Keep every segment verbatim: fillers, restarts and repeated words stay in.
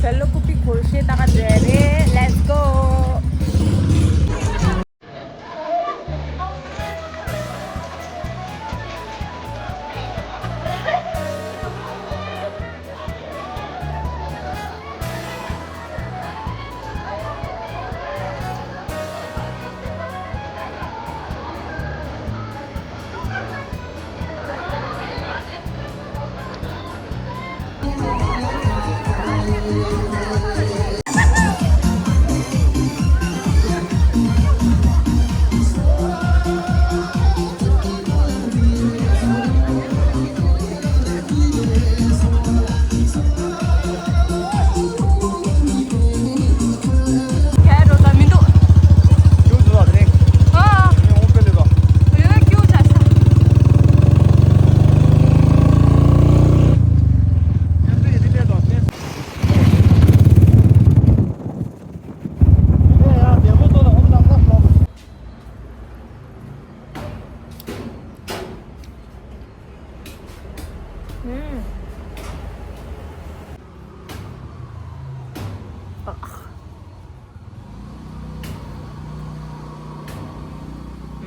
བེ་ལོ་ཀུ་པི་འཁོར་ཤེས་ད་ག་འདྲ་རེད། Let's go.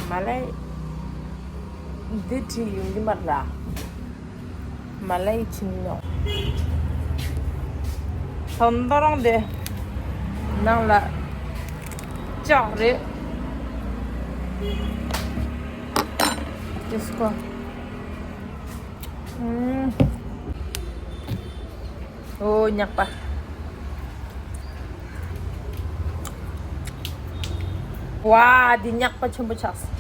མ་ལེ། འདི་བྲིས་ཡོང་གི་མ་རེད། མ་ལེ་ཕྱིན་ནོ། ད་ལྟ་རང་དེ་ནང་ལ་ལྕགས་རེད། དེ་སྐོར། ཨོ་ཉག་པ། ཝ། འདི་ཉག་པ་ཆེན་པོ་ཆགས།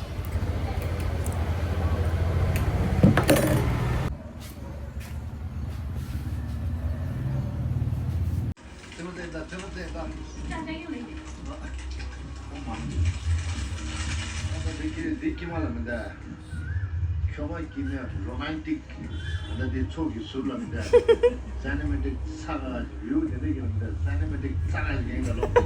ཁྱོད་མ་ཀྱི་མེ་རོ་མན་ཏིག་ད་ལྟ་དེ་ཚོགས་ཀྱི་ཟུར་ལ་མི་འདྲ། སེ་ནི་མེ་ཏིག་ཚ་ག་ཡུ་དེ་འདྲ་གི་མི་འདྲ། སེ་ནི་མེ་ཏིག་ཚ་ག་ཡིན་ད་ལོ། ཨ།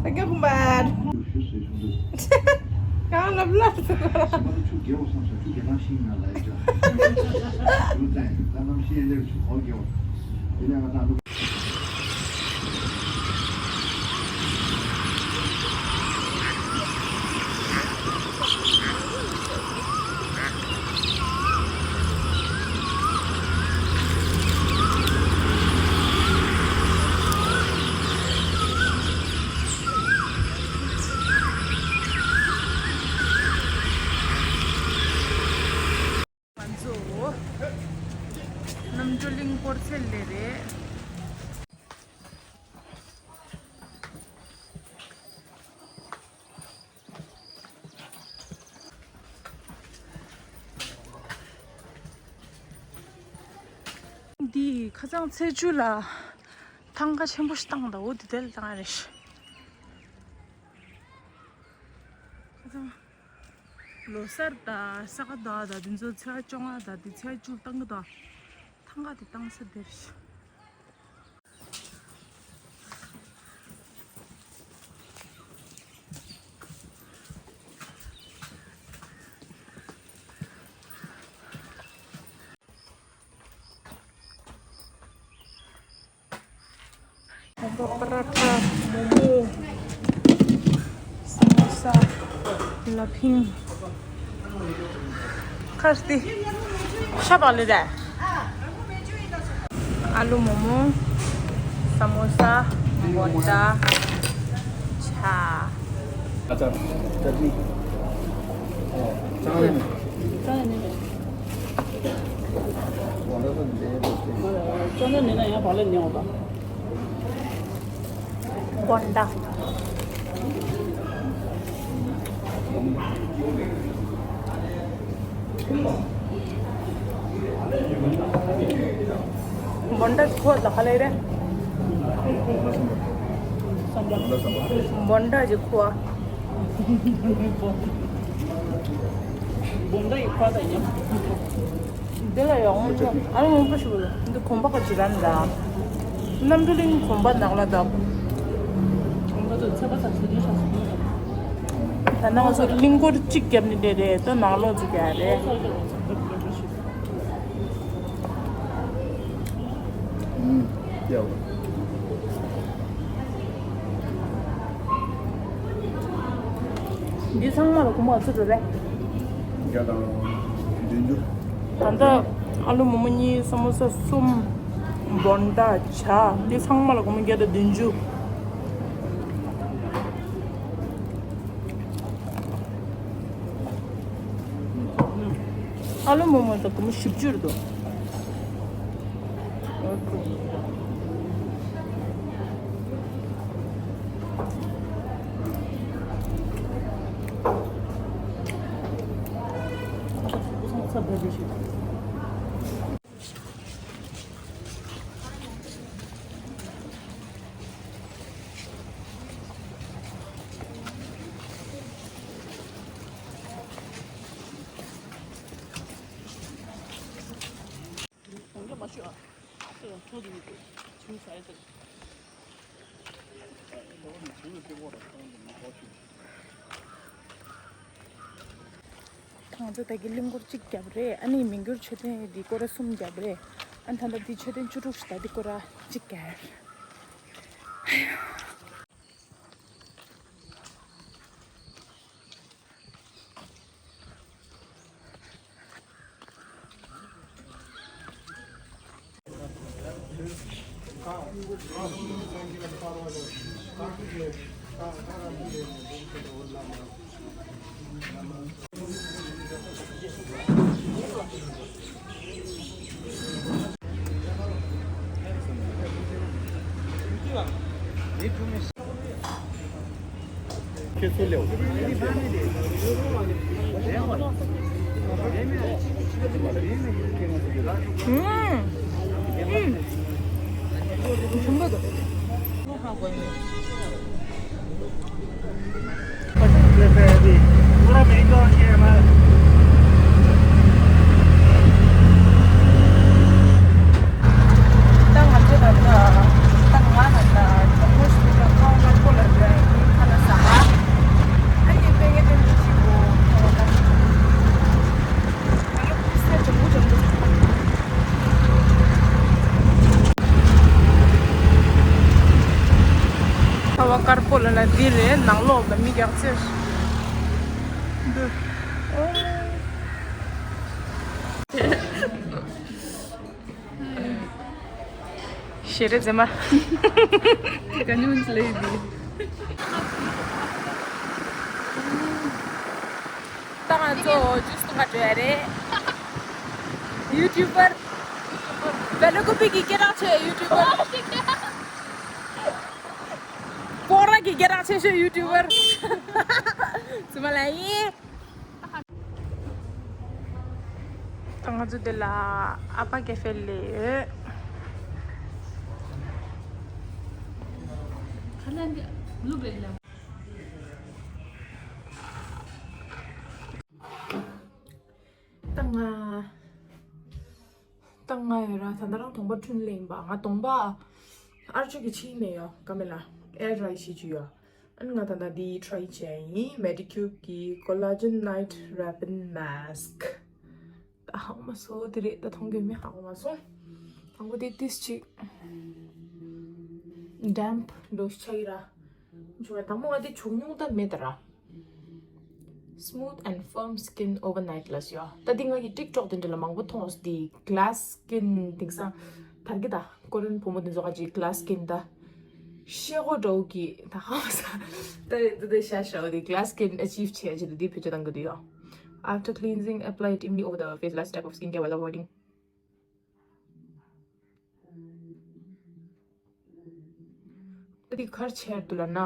ཨ་ཀྱ་ཀུ་མར། གང་ལབ་ལབ་སོང་། ང་ཚོ་རྣམ་གྲོལ་གླིང་སྐོར་ཚད་ལས་རེད། འདི་ཁ་སང་ཚེས་བཅུ་ལ་ཐང་ག་ཆེན་པོ་ཞིག་བཏང་འདུག་འོ་དེ་དེ་ལ་བཏང་ཡ་རེད། ཁ་སང་ལོ་གསར་དང་ས་ག་ཟླ་བ་དང་དེ་ཚོ་ཚེས་པ་བཅོ་ལྔ་དང་དེ་ཚེས་པ་བཅུ་ལ་བཏང་གི་འདུག་ཐང་ག་དེ་བཏང་ས་དེ་རེད། པ་ར་ཐ། མོ་མོ། ས་མོ་ས། ལ་ཕིང་། ཁ་སྟི། ཤ་བག་ལེབ་རེད། ཨ་ལུ་མོ་མོ། ས་མོ་ས། མོ་ཊ། ཆ། ཨ་ཅག་ཅག་ནི། ཨོ། ཅག་ནི། ཅག་ནི་མེད། ཅག་ནི་མེད་ན་ཡང་བག་ལེབ་ཉོ་བ། བོན་ཌ། བོན་ཌ་ཁོ་ལ་ཁ་ལེ་རེད། བོན་ཌ་ཇི་ཁོ། བོན་ཌ་ཡི་ཁོ་ད་ཡིན། འདི་ལ་ཡོང་ཨ་ནི་མང་པོ་ཞིག་འདི་གོམ་པ་ག་ཅི་ར་འདྲ། གནམ་གྲུ་གླིང་གོམ་པ་ནག་ལ་བཏབ། ད་ནང་ཚོ་གླིང་སྐོར་གཅིག་བརྒྱབ་ནི་རེད་རེད། ད་ནང་ལོག་ཅིག་རྒྱག་རེད། འདི་ཚང་མ་ལ་སྒོར་མོ་ཚོ་འགྲོ་རེད། བརྒྱ་དང་བདུན་ཅུ། ད་ལྟ་ཨ་ལུ་མོ་མོ་གཉིས། ས་མོ་ས་གསུམ། བོན་ཌ་ཇ། འདི་ཚང་མ་ལ་སྒོར་མོ་བརྒྱ་དང་བདུན་ཅུ། ཨ་ལུ་མོ་མོ་དང་སྒོར་མོ་བཞི་བཅུ་རེད་འདུག། ང་ཚོ་ད་གི་གླིང་སྐོར་གཅིག་བརྒྱབ་རེད། ཨ་ནི་མི་འགྱུར་མཆོད་རྟེན་འདི་སྐོར་ར་གསུམ་བརྒྱབ་རེད། ཨ་ནི་ད་ལྟ་འདི་མཆོད་རྟེན་བཅུ་དྲུག་ཞིག་ད་འདི་སྐོར་ར་གཅིག་བརྒྱབ། ད་ང་ཚོ་ད་ལྟ་ད་ང་ལ་ད་གྲོགས་མོ་ཞིག་ད་ཁ་བ་དཀར་པོ་ལ་འགྲོ་ཡ་ཡིན། ཁ་ལག་ཟ་བ། ཨ་ནི་དཔེ་ངེས་དོན་ཅི་གོ་ཁ་བ་དཀར་པོ། ང་ལ་ཁུ་སེ་ཇམ་པོ་ཇམ་པོ། ཁ་བ་དཀར་པོ་ལ་ན་འདི་རེད། ནང་ལོགས་ལ་མི་རྒྱག་ཚེ་འདི། ཞེ་རེ་ཟེ་མ། ཀ་ཉུང་ལེ་བི། ད་ང་ཚོ་ཇུས་འཐུང་ག་འགྲོ་ཡ་རེད། ཡུ་ཊུབ་པར། བེ་ལ་ཀུ་པི་གི་སྐད་གྲགས་ཆེ་ཡུ་ཊུབ་པར། སྤོག་ར་གི་སྐད་གྲགས་ཆེ་ཤོས་ཡུ་ཊུབ་པར། ཙི་མ་ལ་ཡིན། ད་ང་ཚོ་འདི་ལ་ཨ་ཕ་ཀེ་ཧྥེ་ལས་ཡོད། ད་ང་ད་ང་ཡོད་ར། ད་ལྟ་རང་གདོང་པ་བསྐྲུན་ལེན་པ། ང་གདོང་པ་ཨར་ཅོ་གི་ཕྱིན་ནས་ཡོད་ཀ་མེ་ལ་ཨེར་ཌ་རའི་བྱེད་རྒྱུ་ཡོད། ཨ་ནི་ང་ད་ལྟ་འདི་ཊ་རའི་བྱས་ཡིན། མེ་ཌི་ཀིའུར་གི་Collagen Night Wrapping Mask། ད་ཧ་གོ་མ་སོང་། དེ་རེད། ད་མཐོང་གི་མི་ཧ་གོ་མ་སོང་། དང་པོ་དེ་ཏིས་ཅིག་ཌེམ་པ་འགྲོ་ཆ་ཡི་ར། བྱུང་བ་དང་པོ་ང་དེ་བྱུང་མྱོང་ད་མེད་ད་ར། Smooth and firm skin overnight ལ་ཟེར་ཡོད། ད་འདི་ང་གི་ཊིག་ཊོག་དེ་འདྲ་ལ་མང་པོ་མཐོང་སོང་། འདི་གི་ལཱ་སི་ཀིན་དེང་སང་དར་གི་ད། ཀོ་རི་ཡན་བུ་མོ་དེ་ཚོ་ག་ཅིག་གི་ལཱ་སི་ཀིན་ད་ཤེལ་སྒོ་འདྲ་བོ་གི་ད་ཧ་མ་ས། ད་ད་ད་ཤ་ཤ་བོ་དེ་གི་ལཱ་སི་ཀིན་ཨ་ཅིབ་བྱེད་ཡ་ཅིག་ད་འདི་བེད་སྤྱོད་བཏང་གི་འདུག་ཡོད། After cleansing, apply it evenly over the face. Last step of skincare while avoiding ད་འདི་ག་རེ་བྱས་འདུག་ལབ་ན། ཨ་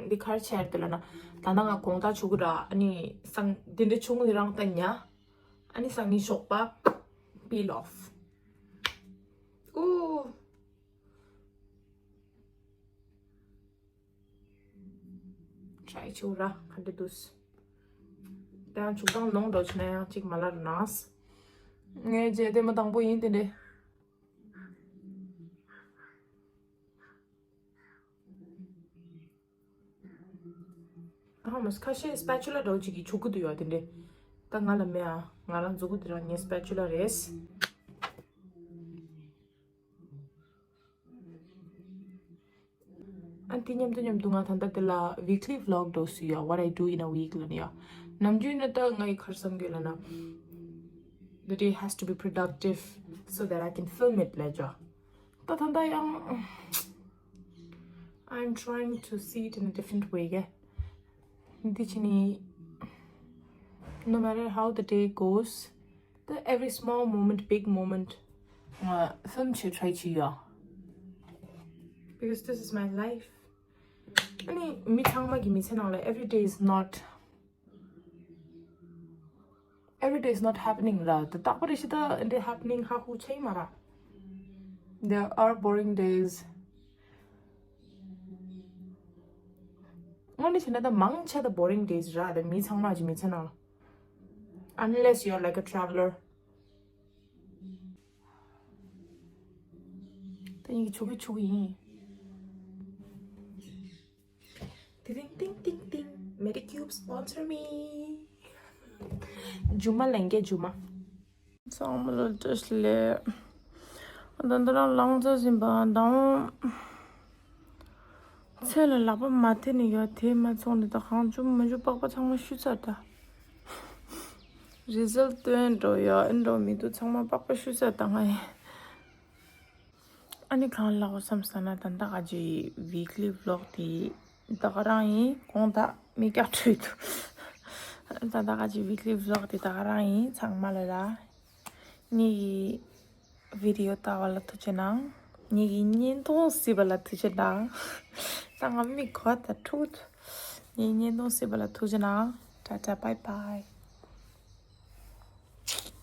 འདི་ག་རེ་བྱས་འདུག་ལབ་ན། ད་ལྟ་ང་དགོང་དག་ཆུ་ཁུ་ར། ཨ་ནི་སང་འདི་འདྲ་ཆུང་ངུ་རང་ད་ཉ། ཨ་ནི་སང་ཉིན་ཞོགས་པ་peel off. ཨུ། ཊ་རའི་བྱེད་ར་ག་འདྲ་འདུག། ད་ཡང་བྱུག་སྟངས་ལོང་འགྲོ་བྱུང་ན་ཡང་གཅིག་མ་ལར་ནས། ངའི་རྗེས་དེ་མ་དང་པོ་ཡིན་དེ་འདྲས། ཧ་མ་ཁ་ཤས་སི་པེ་ཅུ་ལ་འདྲ་བོ་ཅིག་གིས་བྱུག་གི་འདུག་ཡ། དེ་འདྲས་ད་ང་ལ་མེད་ཨ། ང་རང་མཛུ་གུ་དེ་རང་ངའི་སི་པེ་ཅུ་ལ་རེད། ཨ་དེ་མཉམ་དུ་མཉམ་དུ་ང་ད་ལྟ་དེ་ལ་weekly vlog འདྲ་བོ་བཟོས་ཡ། What I do in a week ལབ་ནས་ཡ། ནམ་རྒྱུན་ནི་ད་ངའི་ཁར་བསམ་གྱི་ལབ་ན། The day has to be productive so that I can film it ལབ་ཅོ། ད་ད་ད་ཡང་། I'm trying to see it in a different way ག་འདི་ཕྱི་ནི། No matter how the day goes, the every small moment, big moment, ང་ཕིལམ་བྱེད་ཊ་རའི་བྱེད་ཡ། Because this is my life. ཨ་ནི་མི་ཚང་མ་གི་མི་ཚེ་ནང་ལ་every day is not, every day is not happening ར། ད་རྟག་པར་ཞིག་ད་འདི་happening ཧ་ཧུ་ཆེ་མ་ར། There are boring days. དངོས་གནས་བྱས་ན་ད་མང་ཆེ་ད་boring days ར། ད་མི་ཚང་མ་གི་མི་ཚེ་ནང་ལ། Unless you're like a traveler. ད་ཡིན་གྱི་ཆུ་གི་ཆུ་གི་ཡིན། ཏིང་ཏིང་ཏིང་ཏིང་། Medicube sponsor me. རྒྱུ་མ་ལེན་གྱི་རྒྱུ་མ། ཚང་མ་ལ་བཀྲ་ཤིས་བདེ་ལེགས། ད་འདི་རང་ལངས་ཚར་ཟིན་པ་དང་། ཚེ་ལ་ལག་པ་མ་ཐེ་ནས་ཡོད་དེ་མ་ཚོགས་ནས་ད་གང་བྱུང་མ་བྱུང་པགས་པ་ཚང་མ་བཤུས་ཚར་ད། རི་ཛལ་སྟོན་འགྲོ་ཡ་ཨེ་འགྲོ་མི་འདུག་ཚང་མ་པགས་པ་བཤུས་ཚར་ད་ང་ཡིན། ཨ་ནི་གང་ལབ་དགོས་བསམ་ས་ན་ད་ལྟ་ག་ཅི་weekly vlog དེ་ད་ག་རང་ཡིན། དགོངས་དག་མི་སྐྱག་འཕྲོད་འདུག་ད་ལྟ་ག་ཅི་weekly vlog དེ་ད་ག་རང་ཡིན། ཚང་མ་ལ་ར་ངེད་ཀྱི་video ལྟ་བ་ལ་ཐུགས་རྗེ་གནང་། ངེད་ཀྱི་བརྙན་ཐུང་གཟིགས་པ་ལ་ཐུགས་རྗེ་གནང་། ད་ང་མི་གོ་ད་འཁྲུག་ངེད་བརྙན་ཐུང་གཟིགས་པ་ལ་ཐུགས་རྗེ་གནང་། ཊ་ཊ་bye bye།